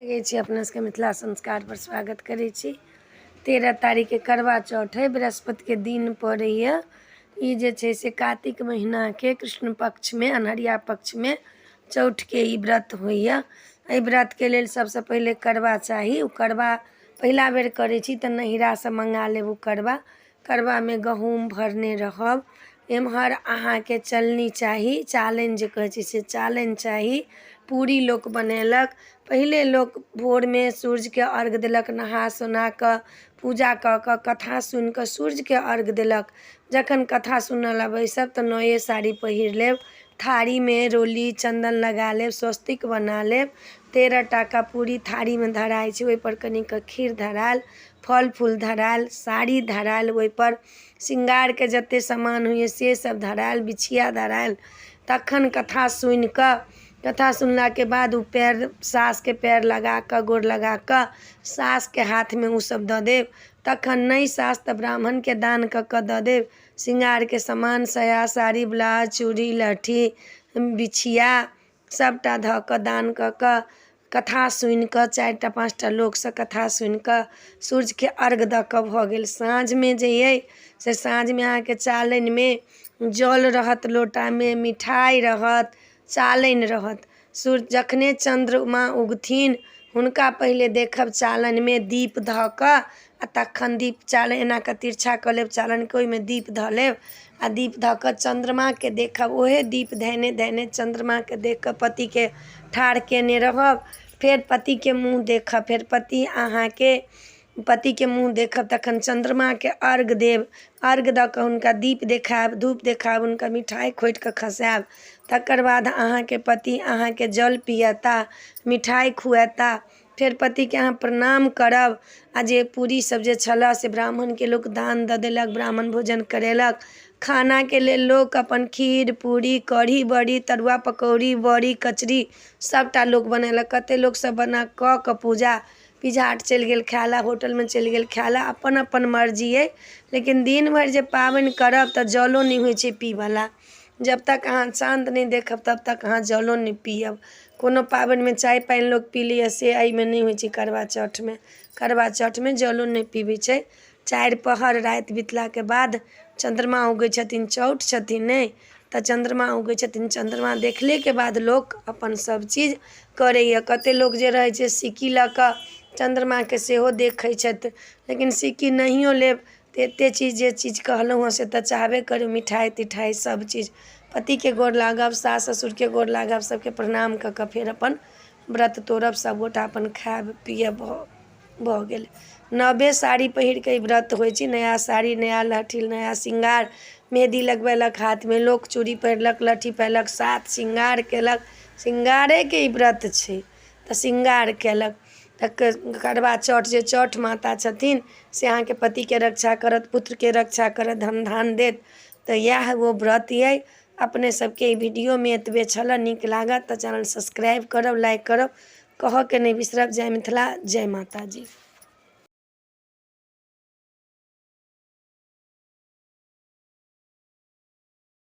लगै छी अपना सबके मिथिला संस्कार पर स्वागत करै छी। 13 तारीखके करवा चौथ है, बृहस्पतिके दिन पड़ैए। ई जे छै से कातिक महीनाके कृष्ण पक्षमे अन्हरिया पक्षमे चौठके ई व्रत होइए। एहि व्रतके लेल सबसँ पहिले करवा चाही। ओ करवा पहिला बेर करै छी तऽ नैहरासँ मँगा लेब ओ करवा। करवामे गहूँम भरने रहब। एम्हर अहाँके चलनी चाही, चालनि जे कहै छै से चालनि चाही। पूरी लोक बनेलक। पहिले लोक भोरमे सूर्यके अर्घ देलक, नहा सोना कऽ पूजा कऽ कऽ कथा सुनि कऽ सूर्यके अर्घ देलक। जखन कथा सुनऽ लए बैसब तऽ नये साड़ी पहिर लेब, थारीमे रोली चन्दन लगा लेब, स्वस्तिक बना लेब। 13 टाका पूरी थारीमे धराइ छै, ओहिपर कनिके खीर धरायल, फल फूल धरायल, साड़ी धरायल, ओहिपर शृंगारके जते सामान होइए से सब धरायल, बिछिया धरायल। तखन कथा सुनि कऽ, कथा सुनलाके बाद ओ पयर सासके पयर लगा कऽ, गोर लगा कऽ सासके हाथमे ओ सब दऽ देब। तखन नहि सास तऽ ब्राह्मणके दान कऽ कऽ दऽ देब। शृंगारके सामान साया साड़ी ब्लाउज चूड़ी लहठी बिछिया सबटा धऽ कऽ दान कऽ कऽ कथा सुनि कऽ 4टा 5टा लोकसँ कथा सुनि कऽ सूर्यके अर्घ दऽ कऽ भऽ गेल। साँझमे जे अइ से साँझमे अहाँके चालनिमे जल रहत, लोटामे मिठाइ रहत, चालनि रहत। सूर्य जखने चन्द्रमा उगथिन हुनका पहिले देखब चालनिमे दीप धऽ कऽ, आ तखन दीप चालनि एना कऽ तिरछा कऽ लेब चालनिके, ओहिमे दीप धऽ लेब आ दीप धऽ कऽ चन्द्रमाके देखब। ओहे दीप धयने धयने चन्द्रमाके देख कऽ पतिके ठाढ़ कयने रहब। फेर पतिके मुँह देखब, फेर पति अहाँके पतिके मुँह देखब, तखन चन्द्रमाके अर्घ देब। अर्घ दऽ कऽ हुनका दीप देखायब, धूप देखायब, हुनका मिठाइ खोँटि कऽ खसायब। तकर बाद अहाँके पति अहाँके जल पियेता, मिठाइ खुएता। फेर पतिके अहाँ प्रणाम करब आ जे पूरी सब जे छलऽ से ब्राह्मणके लोक दान दऽ देलक, ब्राह्मण भोजन करेलक। खानाके लेल लोक अपन खीर पूरी कढ़ी बड़ी तरुआ पकौड़ी बड़ी कचरी सबटा लोक बनेलक। कते लोक सब बना कऽ कऽ पूजा पिज्जा हट चलि गेल खाय लए, होटलमे चलि गेल खाय लए, अपन अपन मर्जी अइ। लेकिन दिन भरि जे पाबनि करब तऽ जलो नहि होइ छै पीबऽला। जब तक अहाँ चाँद नहि देखब तब तक अहाँ जलो नहि पियब। कोनो पाबनिमे चाय पानि लोक पी लैए, से एहिमे नहि होइ छै करवा चौठमे। करवा चौठमे जलो नहि पीबै छै। 4 पहर राति बितलाके बाद चन्द्रमा उगै छथिन, चौठ छथिन ने तऽ चन्द्रमा उगै छथिन। चन्द्रमा देखलेके बाद लोक अपन सब चीज करैए। कते लोक जे रहै छै सिक्की लऽ कऽ चन्द्रमाके सेहो देखै छथि, लेकिन सिक्की नहियो लेब तऽ एते चीज जे चीज कहलहुँ हँ से तऽ चाहबे करू, मिठाइ तिठाइ सब चीज। पतिके गोर लागब, सास ससुरके गोर लागब, सबके प्रणाम कऽ कऽ फेर अपन व्रत तोड़ब, सबगोटा अपन खायब पियब, भऽ गेल। नवे साड़ी पहिर कऽ ई व्रत होइ छै। नया साड़ी, नया लहठी, नया शृंगार, मेहदी लगबेलक हाथमे लोक, चूड़ी पहिरलक, लहठी पहिरलक, सात शृंगार केलक। शृंगारेके ई व्रत छै तऽ शृंगार केलक। तऽ करवा चौठ जे चौठ माता छथिन से अहाँके पतिके रक्षा करत, पुत्रके रक्षा करत, धन धान देत। तऽ इएह ओ व्रत अइ। अपने सबके ई वीडियोमे एतबे छलऽ। नीक लागत तऽ चैनल सब्सक्राइब करब, लाइक करब, कहऽके नहि बिसरब। जय मिथिला, जय माताजी।